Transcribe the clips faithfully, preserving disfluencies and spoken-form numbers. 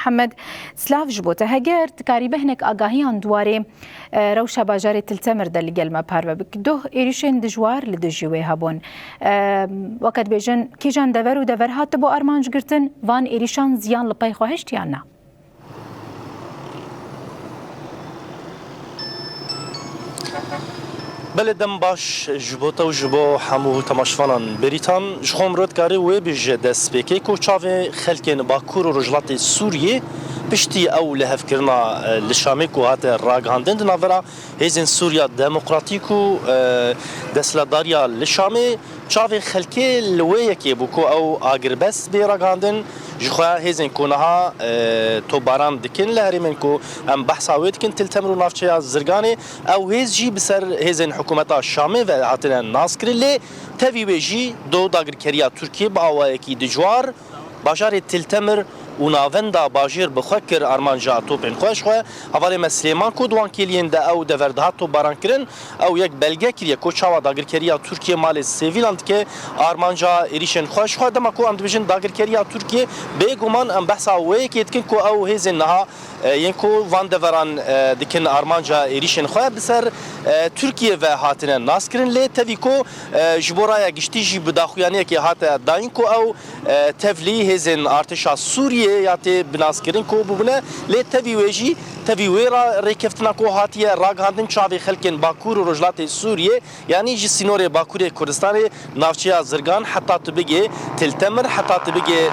Mihemed, silav ji bo te. Heger dikarî bi hinek agahiyan di warê, e, rewşa bajarê Til Temir de li gel me parve bik. Doh êrîşên dijwar li dijî wê hebûn. E, weke dibêjin, kîjan dever û dever hatibû armanc girtin, van êrîşan ziyan li pey xwe hişt yan na? Belê, dem baş ji bo te û ji bo hemû temaşevanan Bêrîtan. Ji xwe mirov dikarê wê bêje destpêkê ku çavê xelkên Bakur û Rojhilatê Sûriyê piştî ew lihevkirina, e, li Şamê ku hate ragihandin di navbera Hêzên Sûriya Demokratîk û, e, desthilatdariya li Şamê, çavê xelkê li wê yekê bû ku ew agirbest bê ragihandin. Ji xwe hêzên ku niha, e, topbaran dikin li herêmên ku em behsa wê dikin, Til Temir û navçeya Zirganê, ew hêz jî bi ser hêzên hikûmeta Şamê ve hatine naskirin, lê tevî wê jî do dagirkeriya Tirkiyê bi awayekî dijwar bajarê Til Temir û navenda bajêr bi xwe kir armanca topên xwe. Ji xwe hevalê me Silêman ku di wan kêliyên de ew dever dihat topbaran kirin, ew yek belge kiriye ku çawa dagirkeriya Tirkiyê malê sivîlan dike, armanca êrîşên xwe. Ji xwe dema ku em dibêjin dagirkeriya Tirkiyê, bêguman em behsa wê yekê dikin ku ew hêzên niha, e, yên ku van deveran, e, dikin armanca êrîşên xwe, bi ser, e, Tirkiyê ve hatine naskirin, lê tevî ku, e, ji bo raya giştî jî bi daxuyaniyekê hate dayîn ku ew, e, tevlî hêzên artêşa Sûriyê ya tê binaskirin ku bûbûne, lê tevî wê jî, tevî wê ra rêkeftina ku hatiye ragihandin çavê xelkên Bakur û Rojhilatê Sûriyê, yanî ji sînorê Bakurê Kurdistanê, navçeya Zirgan, heta tu bigê Til Temir, heta tu bigê,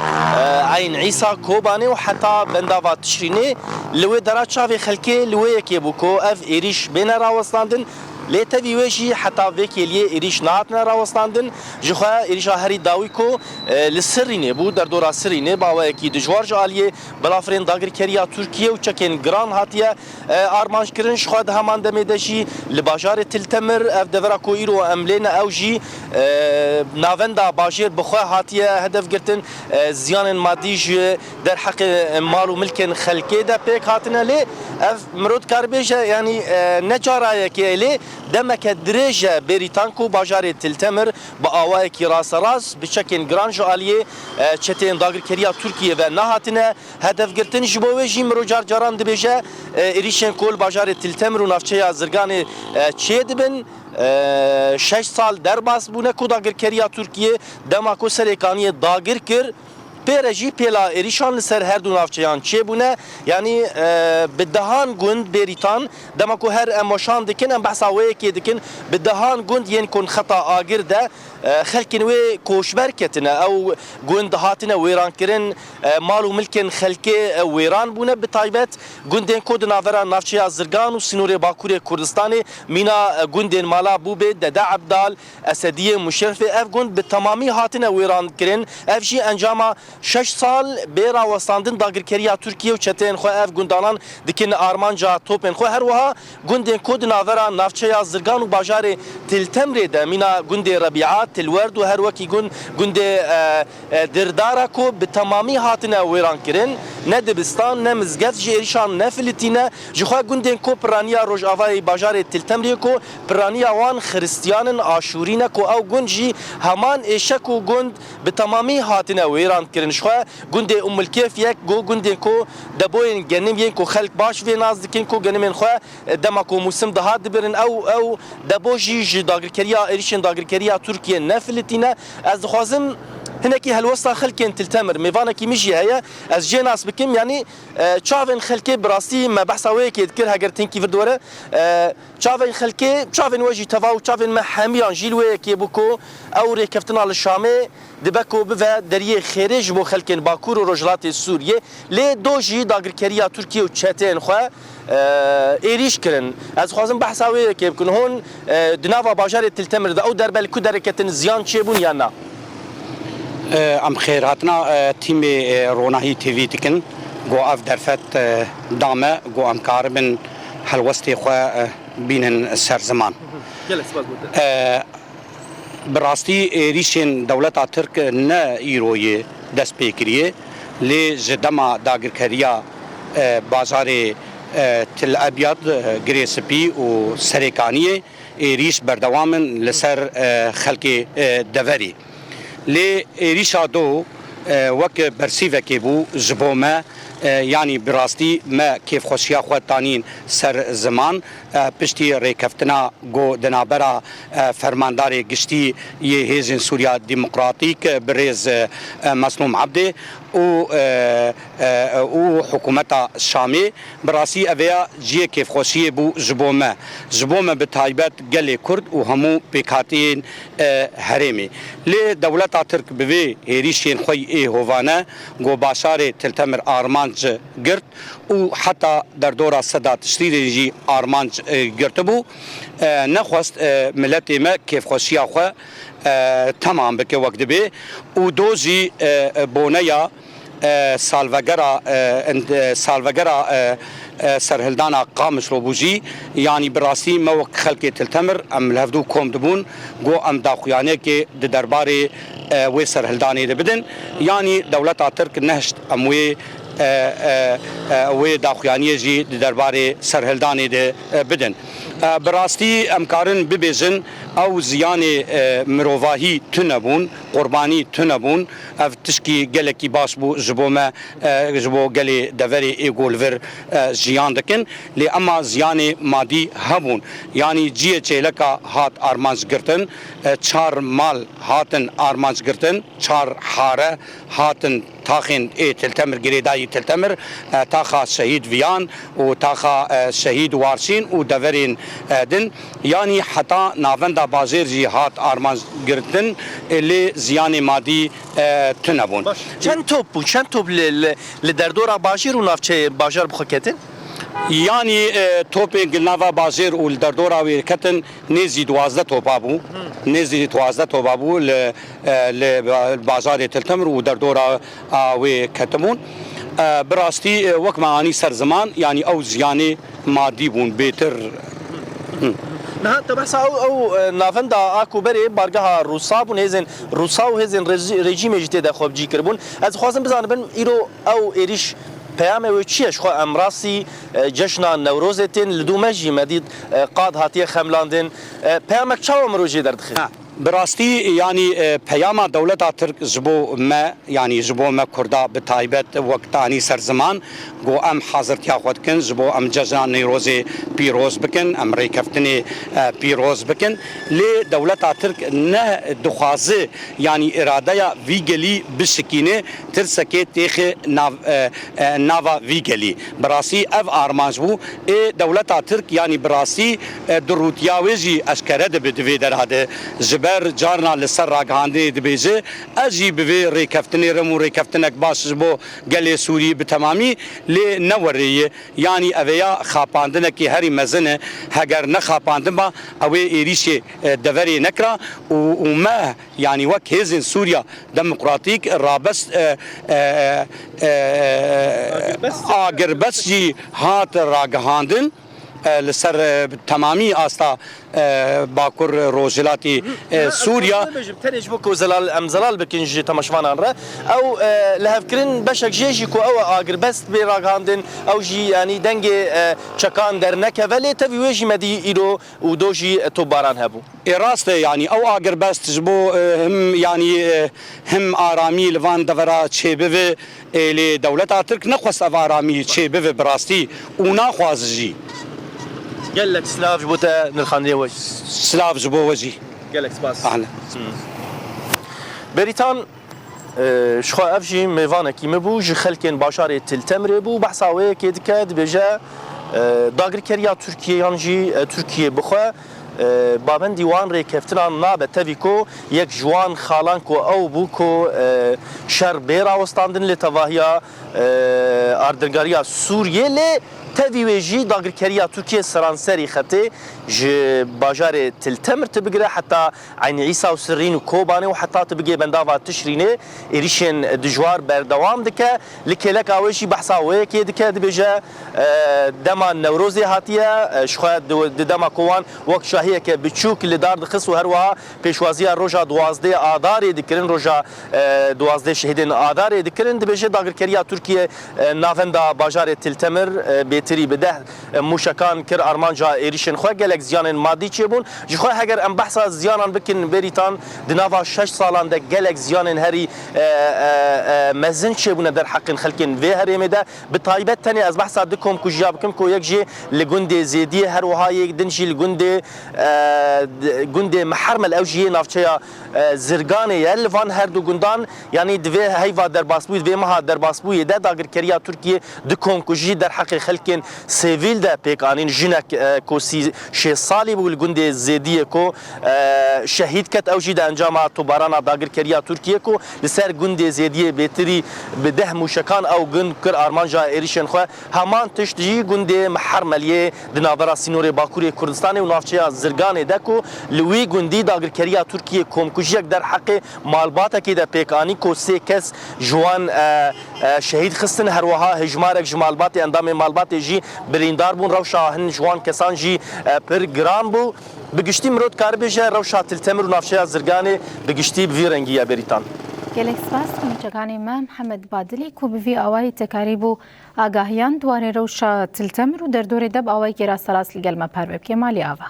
e, Eyn Îsa, Kobanê û heta bendava Tişrînê, li wê dera çavê xelkê li wê yekê bû ku ev êrîş bêne rawestandin. Lê tevî wê jî heta vê kêliyê êrîş nehatine rawestandin. Ji xwe êrîşa herî dawî ku, e, li Sirînê bû, derdora Sirînê, bi awayekî dijwar ji aliyê balafirên dagirkeriya Tirkiyê û çekên giran hatiye, e, armanc kirin. Ji xwe di heman demê de jî li bajarê Til Temir, ev devera ku îro em lê ne, ew jî, e, navenda bajêr bi xwe hatiye hedef girtin. E, ziyanên madî ji derheqê mal û milkên xelkê de pêk hatine, lê ev mirov dikare bêje, yanî, e, ne cara yekê ye, lê demeke dirêj e Bêrîtan ku bajarê Til Temir bi awayekî rasterast bi çekên giran ji aliyê, e, çeteyên dagirkeriya Tirkiyê ve nehatine hedef girtin. Ji bo wê jî mirov car caran dibêje, e, êrîşên ku li bajarê Til Temir û navçeya Zirganê, e, çêdibin, e, şeş sal derbas bûne ku dagirkeriya Tirkiyê dema ku Serêkaniyê dagir kir, pê re jî pêla êrîşan li ser her du navçeyan çêbûne. Yanî, e, bi dehan gund Bêrîtan, dema ku her em weşan dikin, em behsa wê yekê dikin, bi dehan gund yên ku xeta agir de, e, xelkên wê koçber ketine. Ew gund hatine wêrankirin, e, mal û milkên xelkê, e, wêran bûne. Bi taybet gundên ku di navbera navçeya Zirgan û sînorê Bakurê Kurdistanê, mîna, e, gundên mala Bûbê, Dede Ebdal, Esediyê, Muşerifê, ev gund bi temamî hatine wêran kirin. Ev jî encama şeş sal bê rawestandin dagirkeriya Tirkiyê û çeteyên xwe ev gundanan dikin armanca topên xwe. Her wiha gundên ku di navbera navçeya Zirgan û bajarê Til Temrê de, mîna gundê Rebîa, Tilwerd û her wekî gund, gundê, e, e, Dirdara ku bi temamî hatine wêran kirin, ne dibistan, ne mizgeft ji êrîşan nefilitîne. Ji xwe gundên ku piraniya rojavayê bajarê Til Temrê ku piraniya wan xiristiyan in, aşûrî ne, ku ew gund jî heman êşek û gund bi temamî hatine wêran kirin. Ji xwe gundê Umulkêf yek ku gundên ku deboyên genim yên ku xelk baş vê nas dikin ku genimên xwe, e, dema ku mûsim dihat dibirin, ew, ew debo jî ji dagirkeriya, êrîşên dagirkeriya Tirkiyê nefilitîne. Ez dixwazim hinekî helwesta xelkên Til Temir, mêvanekî min jî heye, ez jê nas bikim, yanî, e, çavên xelkê bi rastî me behsa wê yekê dikir, heger tinkî vir dore, e, çavên xelkê, çavên we jî teva û çavên me hemiyan jî li wê yekê bû ku ew rêkeftina li Şamê dibe ku bive deriyê xêrê ji bo xelkên Bakur û Rojhilatê Sûriyê. Lê do jî dagirkeriya Tirkiye û çeteyên xwe, e, êrîş kirin. Ez dixwazim behsa wê yekê bikin. Hûn, e, di nava bajarê Til Temir de ew derbe li ku derê ketin, ziyan çêbûn yan na? E, em xêrhatina, e, tîmê, e, Ronahî T V dikin. Ku ev derfet, e, da me, ku em karibin helwestê xwe, e, bînin ser ziman. Gelek spas bo te. E, Bi rastî êrîşên dewleta Tirk ne îroyê dest pê kiriye, lê ji dema dagirkeriya, e, bajarê, e, Til Ebyad, e, Girê Spî û Serêkaniyê êrîş berdewam in li ser, e, xelkê, e, deverê. Lê êrîşa do, e, wek bersîvekê bû ji bo me, E, yanî bi rastî me kêfxweşiya xwe tanîn ser ziman, e, piştî rêkeftina ku di navbera, e, fermandarê giştî yê Hêzên Sûriya Demokratîk, e, birêz, e, e, Meslûm Ebdê û, e, e, û hikûmeta Şamê, bi rastî ev ya cihê kêfxweşiyê bû ji bo me, ji bo me bi taybet gelê Kurd û hemû pêkhatiyên, e, herêmê. Lê dewleta Tirk bi vê hêrîşên xwe ê hovane ku bajarê Til Temir armanc girt û heta derdora Seda Tişrînê jî armanc, e, girtibû, e, nexwest, e, miletê me kêfxweşiya xwe, e, temam bike wek dibê û do jî, e, e, boneya, e, salvegera, e, end-, e, salvegera, e, e, serhildana Qamişlo bû jî, yanî bi rastî me wek xelkê Til Temir em li hevdû kom dibûn, got em daxuyaniyekê di derbarê, e, wê serhildanê de bidin. Yanî dewleta Tirk nehişt em wê, e, e, e, wê daxuyaniyê jî di derbarê serhildanê de, e, bidin. E, bi rastî em karin bibêjin ew ziyanê, e, mirovahî tune bûn, qurbanî tune bûn. Ev tişkî gelekî baş bû ji bo me, e, ji bo gelê deverê ê ku li vir, e, jiyan dikin. Lê ema ziyanê madî hebûn. Yanî cihê çêleka hat armanc girtin, e, çar mal hatin armanc girtin, çar hare hatin taxên ê Til Temir, girêdayî Til Temir, e, taxa Şehîd Viyan û taxa, e, Şehîd Warşîn û deverên, e, din. Yanî heta navenda bajêr jî hat armanc girtin, e, lê ziyanê madî, e, tune bûn. Baş. Çend top bû? Çend top li, li, li derdora bajêr û navçeyê bajar bi xwe ketin? Yanî, e, topên li nava bajêr û li derdora wê ketin nêzî duwazdeh topa bû. Nêzî duwazdeh topa bû li, e, li ba-, bajarê Til Temir û derdora, a, wê ketibûn. E, bi rastî, e, wek me anî ser ziman, yanî ew ziyanê madî bûn, bêtir. Niha te behsa ew, ew, e, navenda a ku berê bargeha Rûsa bûn, hêzên Rûsa û hêzên rejî-, rejîmê jî tê de xwe bi cî kiribûn. Ez dixwazim bizanibim îro ew êrîş peyamê wê çi ye? Ji xwe em rastî, e, cejna Newrozê tên, li dû me jî me dît, e, qad hatiye xemlandin. E, peyamek çawa mirov jê derdixe? Ha, bi rastî, yanî, e, peyama dewleta Tirk ji bo me, yanî ji bo me Kurda bi taybet wek te anî ser ziman, ku em hazirtiya xwe dikin, ji bo em cejna Newrozê pîroz bikin, em rêkeftinê, e, pîroz bikin. Lê dewleta Tirk ne dixwaze, yanî îradeya vî gelî bişikîne, tirsekê têxe nav-, e, e, nava vî gelî. Bi rastî ev armanc bû. Ê dewleta Tirk, yanî bi rastî, e, di rûtiya wê jî eşkere dibe di vê dera de. Ji ber carna li ser ragihandinê dibêje, ez jî bi vê rêkeftinê re im û rêkeftinek baş ji bo gelê Sûrî bi temamî, lê ne werê ye. Yanî ev ya xapandinekî herî mezin e. Heger nexapandin ba, ew ê êrîşê, e, deverê nekira û, û me, yanî wek Hêzên Sûriya Demokratîk rabest, e, e, e, e, agirbest jî hat ragihandin, e, li ser, e, temamî asta, e, Bakur Rojhilatî, e, Sûriya. Bibêjim, tenê ji bo ku zelal, em zelal bikin ji temaşevanan re. Ew, e, lihevkirin beşek jê jî ku ew agirbest bê ragihandin, ew jî, yanî dengê, e, çekan dernekeve, lê tevî wê jî me dî îro û do jî topbaran hebû. Ê rast e, yanî ew agirbest ji bo, e, him, yanî, e, him aramî li van devera çêbive, e, lê dewleta Tirk nexwest ev aramî çêbive bi rastî û naxwaze jî. Gelek silav ji bo te nirxandinê we jî. Silav ji bo we jî. Gelek spas. Ahlen. Hmm. Berîtan, e, ji xwe ev jî mêvanekî min bû, ji xelkên bajarê Til Temirê bû, behsa wê yekê dike, dibêje, e, dagirkeriya Tirkiyê yan jî, e, Tirkiye bi xwe, e, babendî wan rêkeftinan nabe, tevî ku yek ji wan xalan ku ew bû ku, e, şer bê rawestandin li tevahiya, e, ardilgariya Sûriyê, lê tevî wê jî dagirkeriya Tirkiyê seranserî xetê ji bajarê Til Temir tu bigire heta Eyn Îsa û Sirrîn û Kobanê û heta tu bigê bendava Tişrînê êrîşên dijwar berdewam dike. Li kêleka wê jî behsa wê yekê dike, dibêje, e, dema Newrozê hatiye, e, ji xwe di, di dema ku wan wek şahiyeke biçûk li dar dixist û her wiha pêşwaziya roja duwazdeh Adarê dikirin, roja, e, duwazdeh şehîdên Adarê dikirin, dibêje dagirkeriya Tirkiye, e, navenda bajarê Til Temir, e, bêtirî bi deh Mûşekan kir armanca êrîşên xwe, gelek ziyanên madî çêbûn. Ji xwe heger em behsa ziyanan bikin, Bêrîtan, di nava şeş salan de gelek ziyanên herî, e, e, e, mezin çêbûne derheqên xelkên vê herêmê de. Bi taybet tenê ez behsa du komkujiya bikim ku yek jî li gundê Zêdiyê, her wiha yek din jî li gundê, e, d-, gundê Mihermel, ew jî yê navçeya, e, Zirganê ye. Li van her du gundan, yanî di vê heyva derbasbûyî, di vê meha derbasbûyê de dagirkeriya Tirkiyê du komkujî derheqê xelkên sivîl de pêk anîn. Jinek, e, ku sî şêst salî bû, li gundê Zêdiyê ku, e, şehîd ket, ew jî di encama tobarana dagirkeriya Tirkiyê ku li ser gundê Zêdiyê bêtirî bi deh mûşekan ew gund kir armanca êrîşên xwe. Heman tişt jî gundê Mihermeliyê di navbera sînorê Bakurê Kurdistanê û navçeya Zirganê de ku li wî gundî dagirkeriya Tirkiyê komkujiyek derheqê malbatekê de pêk anî ku sê kes ji wan, e, e, şehîd xistin, her wiha hejmarek ji malbatê, endamên malbatê jî birîndar bûn. Rewşa hin ji wan kesan jî, e, pir giran bû. Bi giştî mirov dikare bêje rewşa Til Temir û navçeya Zirganê bi giştî bi vî rengî ye, Bêrîtan. Gelek spas, nûçekanê me Mihemed Badilî ku bi vî awayî te karîbû agahiyan di warê rewşa Til Temir û derdorê de bi awayekî rasterast li gel me parve bike. Malî ava.